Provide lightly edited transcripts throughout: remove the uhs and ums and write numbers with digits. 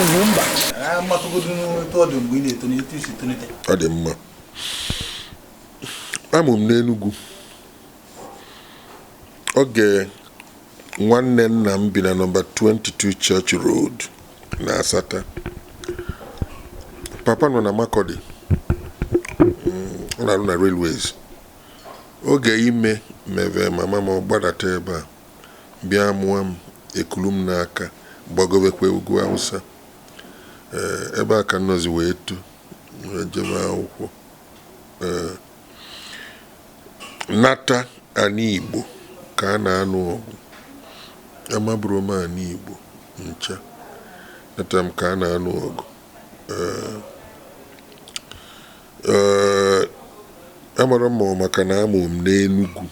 Ugwumba. Matụgodu etu ọ dị mgbe ị na-etonite, isi tonite. Ọ dị mma. Amụ m n'Enugu oge nwanne nna m bi na nọmba 22 Church Road na Asata. Papa nọ na Makurdi. Ọ na-arụ na railways. Oge ime meve mama m, ọ gbadata ebe a bịa mụọ m, ekulu m n'aka gbagobekwa ugwu Awụsa. Ee, ebe a ka m nọzi wee too, wee jebe akwụkwọ. Ee, nata ana Igbo ka a na-anụ ọgụ. Amaburu m ana Igbo ncha, nata m ka a na-anụ ọgụ. Ee, amara m ma maka na amụ m n'Enugu.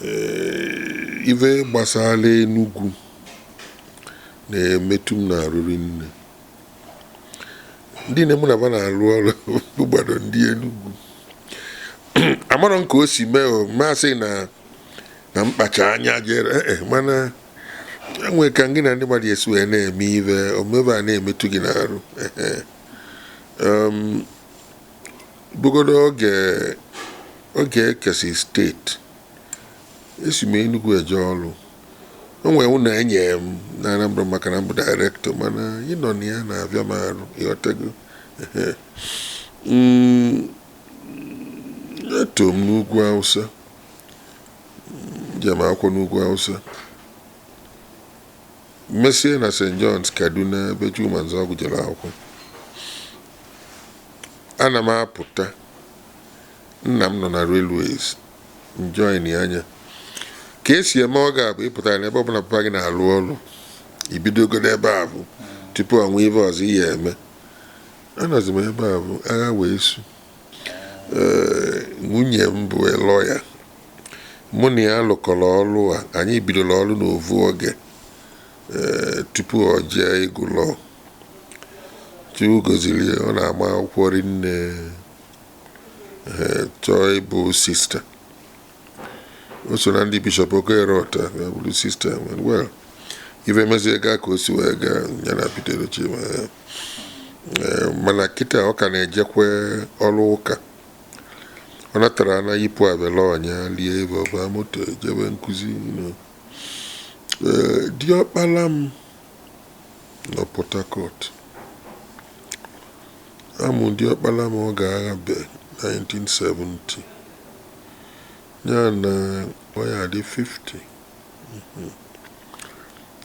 Ee, ife gbasara Enugu na-emetụ m n'arụrụ nne. Ndị na mụ na ba na-arụ ọrụ bụ gbado ndị Enugu. Amarọ m ka o si mee, o masị na mkpacha anya jere ee, mana enwere ka gị na ndị mmadụ esi wee na-eme ive omebe a na-emetụ gị n'arụ. Ehe. Bugodo oge ekesi steeti, esi m Enugu eje ọrụ. O nwere ụlọ enye m na Anambra maka na m bụ director, mana ịnọ na ya na-abịa m arụ, ịghọtago. Ehe. Eto m n'ugwu Hausa, jem akwụkwọ n'ugwu Hausa, mesie na St. John's Kaduna, ebe Chuma Nzọgụ jere akwụkwọ. Ana m apụta, nna m nọ na railways, njoin ya anya ka esi eme. Ọ ga-abụ ịpụtara n'ebe ọbụla papa gị na-alụ ọrụ, ibidogodo ebe a bụ tupu ọ nwee ife ọzọ ihe eme. Anọzi m ebe a bụ agha wee su. Ee, nwunye m bụ lọya, mụ na ya lụkọrọ ọrụ a. Anyị bidoro ọrụ n'ovu oge. Ee, tupu ọ jee ịgụ law, Chukwu goziri ya, ọ na-agba akwụkwọ rinne. Ee, chọọ ịbụ sista, o so na ndị Bishọp Okoye Ọta ya bụrụ sista. Well, ife mezie gaa ka o si wee gaa ya na Peter Edochie. Mana kịta ọ ka na-ejekwe ọrụ ụka. Ọ natara na yipụ abela ọnya lie ebe ọba moto jebe nkụzi. Ee, diọkpala m nọ Port Harcourt. Amụ diọkpala m oge agha be 1970, ya na ọ ya dị 50.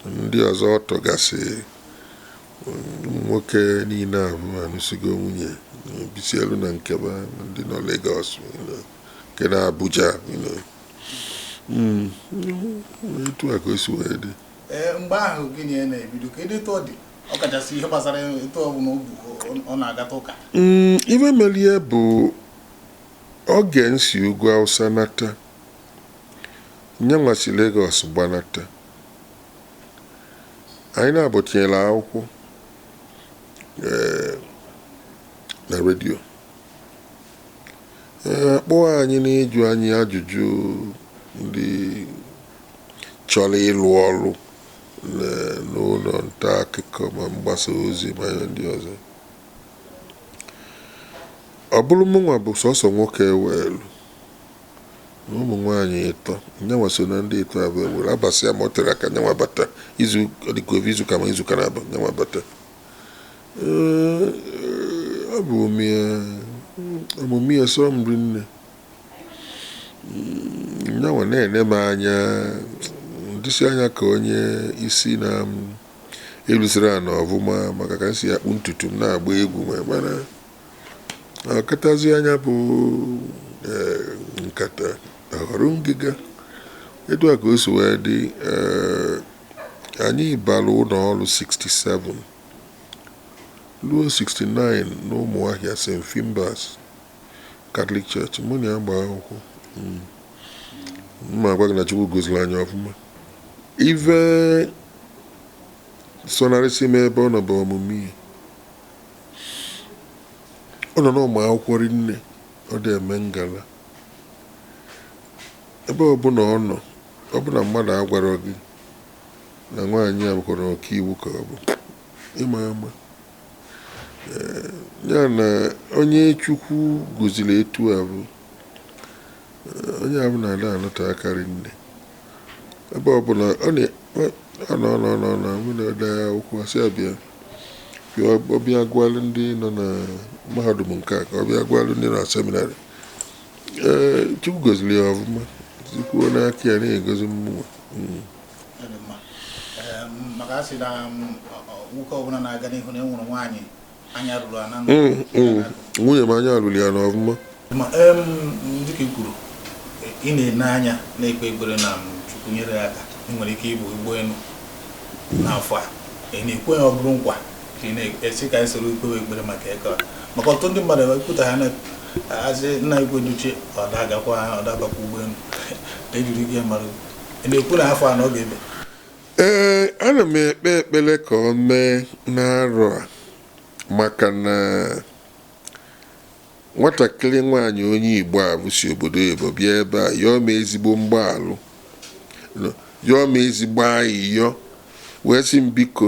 Ndị ọzọ ọ tọgasị, ụmụ nwoke niile abụ anụsigo nwunye, bisielu na nkeba, ndị nọ Lagos, nke na Abuja. Etu a ka o si wee dị. Ee, mgbe ahụ gịnị ya na-ebido, kedu etu ọ dị, ọ kachasị ihe gbasara etu ọ bụ na ọ na-agata ụka? Ife merie bụ oge m si ugwu Hausa nata, nyanwa si Lagos gbanata. Anyị na-abụ tinyere akwụkwọ, ee, na redio. Ee, akpọọ anyị n'ịjụ anyị ajụjụ ndị chọrọ ịlụ ọrụ n'ụlọ nta akụkọ ma mgbasa ozi ma ihe ndị ọzọ. Ọ bụrụ mụnwa bụ sọsọ nwoke ewelu na ụmụ nwaanyị ịtọ, nyanwa so na ndị ịtọ abụọ ewere abasịa. Ma ọ tere aka nyanwa bata izu, ọ dịka ofu izuụka ma izuụka na-abụ nyanwa bata. Ee, ọ bụ omume ya sọ m rinne. Nyanwa na-ene m anya ndịsi anya ka onye isi na m elusiri ana ọfụma, maka ka m si akpụ ntutu m na-agba egwu. Ma mana ọkatazi anya bụ, ee, nkata aghọrọ ngịga. Etu a ka o si wee dị. Ee, anyị bara ụlọ ọrụ 67 ruo 69 n'Ụmụahịa, St. Finbar's Catholic Church. Mụ na ya gbaa akwụkwọ. Mma agwa gị na Chukwu goziri anyị ọfụma. Ife sọnarịsị m ebe ọ nọ bụ ọmụmụ ihe. Ọ nọ n'ụmụ akwụkwọ rinne, ọ dị eme ngala. Ebe ọbụla ọ nọ, ọbụla mmadụ agwarọ gị. Na nwaanyị a bụkwara ọkaiwu ka ọ bụ ịma ama. Ya na onye Chukwu goziri etu a bụ onye a bụ na-ada anọte akarị nne ebe ọbụla ọ nọ nọ nọ nọ nwunye ode akwụkwọ asị abịa ọ bịa gwalụ ndị nọ na mahadum nke a ka ọ bịa gwalụ ndị na seminarị. Ee, Chukwu goziri ya ọfụma, sikwuo n'aka ya na-egozi mmụọ. Ọ dị mma. Maka a sị na nwoke ọbụla na-aga n'ihu na enwere nwaanyị anya ruru ana. Nwunye m anya alụrụ ya n'ọfụma. Ma dịka i kwuru, ị na-ene anya na-ekpe ekpere na Chukwu nyere ya aka, ị nwere ike ịbụ ụgbọelu n'afọ a. Ị na-ekwe ya ọ bụrụ nkwa ka ị na-esi ka anyị soro ikpewe ekpere maka eke a? Maka ọtụtụ ndị mmadụ ekwuta ha na-asị nna ikwe dochie ọ dagakwa ọ dabakwa ụgbọelu ejiri gị mara. Ị na-ekwu na afọ a na ọ ga-ebe? Ee, ana m ekpe ekpere ka ọ mee n'arọ a, maka na nwatakịrị nwaanyị onye Igbo a bụ si obodo oyibo bịa ebe a yọọ m ezigbo mgbaalụ, yọọ m ezigbo ayịyọ, wee sị m biko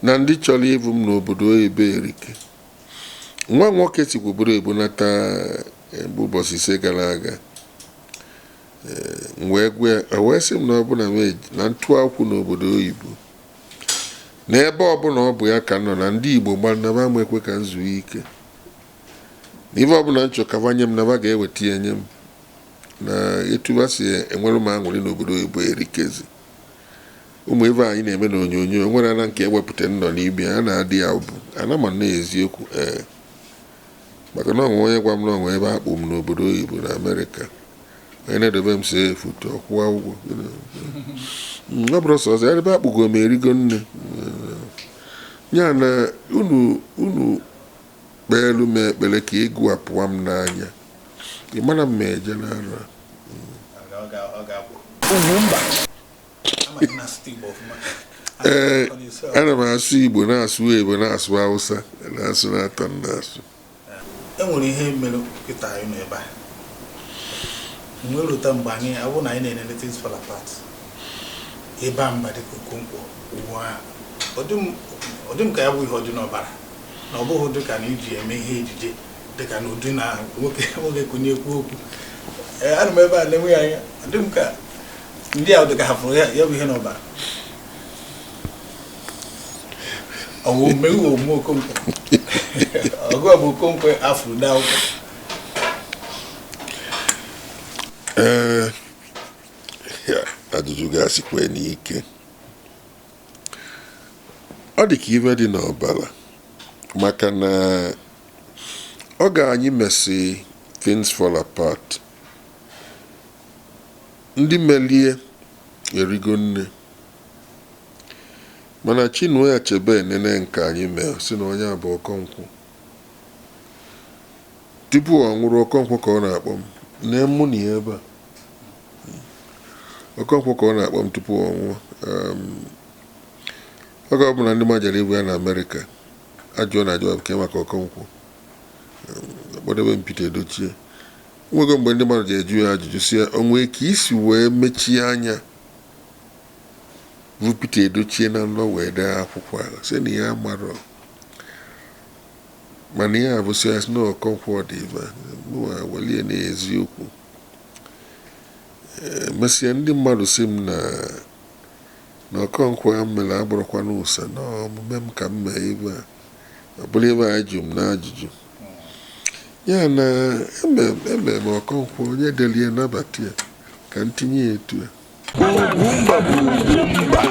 na ndị chọrọ ịbụ m n'obodo oyibo erike. Nwa m nwoke sikwa obodo oyibo nata bụ ụbọchị 5 gara aga. M wee gwa ya, o wee sị m na ọ bụ na m na ntụ akwụ n'obodo oyibo na ebe ọbụla ọ bụ ya ka m nọ na ndị Igbo gba na ba ekwe ka m zuo ike, na ife ọbụla m chọ ka nye m na ba ga-eweta ya nye m, na etu ba si enwere m aṅụrị n'obodo oyibo erikezi. Ụmụ ife anyị na-eme n'onyonyo nwere ana nke ewepụta nnọ n'ime a na-adị ya bụ ana ma na eziokwu. Ee, maka na onwe onye gwa m na onwe ebe akpụ m n'obodo oyibo na Amerịka, onye na-edobe m see foto ọkwụwa ụgwọ. Ọ bụrụ sọsọ ya ebe akpụgo m erigo nne ya na unu unu kpeelu m ekpere ka ego a pụwa m n'anya. Ị mara m ma eje n'arọ a. Ee, ana m asụ Igbo, na-asụ Igbo, na-asụ Hausa, na-asụ na-atọ na-asụ. E nwere ihe mere kịta anyị nọ ebe a nwee rute mgbe anyị abụ na anyị na-enene Things Fall Apart, ebe a mba dịka Okonkwo ụwa ọ dị m ka ya bụ ihe ọ dị n'ọbara, na ọ bụghị dịka na iji eme ihe ejije dịka na ụdị na nwoke nwoke kụnye ekwu okwu. Ee, ana m ebe a na-enweghị anya, ọ dị m ka ndị a dịka hapụrụ ya ya bụ ihe n'ọbara. Ọ bụ omume omume Okonkwo ọgụ a bụ Okonkwo afụrụ n'akwụkwọ. Ee, ya ajụjụ ga-asịkwa n'ike ọ dị ka ife dị n'ọbara, maka na ọ ga anyị mesị Things Fall Apart, ndị melie erigo nne, mana Chinua Achebe enene nke anyị mee si na onye a bụ Okonkwo. Tupu ọ nwụrụ, Okonkwo ka ọ na-akpọ m nee mụ na ya ebe a. Okonkwo ka ọ na-akpọ m tupu ọ nwụọ. Oge ọbụla ndị mmadụ jere ibu ya na Amerịka, ajụọ na ajụọ nke maka Okonkwo, akpọdebe m Peter Edochie. Nwego mgbe ndị mmadụ ji eju ya ajụjụ si ya o nwee ka isi wee mechie anya bụ Peter Edochie na nrọ wee dee akwụkwọ ahụ, sị na ya amarọ, mana ya bụ sị ya sị na Okonkwo dị ebe a mụnwa welie na eziokwu. Mesịa ndị mmadụ sị m na na Okonkwo ya mere abụrụkwana ụsa na omume m ka m mee ebe a, ọ bụrụ ebe a jụ m na ajụjụ ya na eme m Okonkwo onye delie nabata ya ka m tinye ya etu a.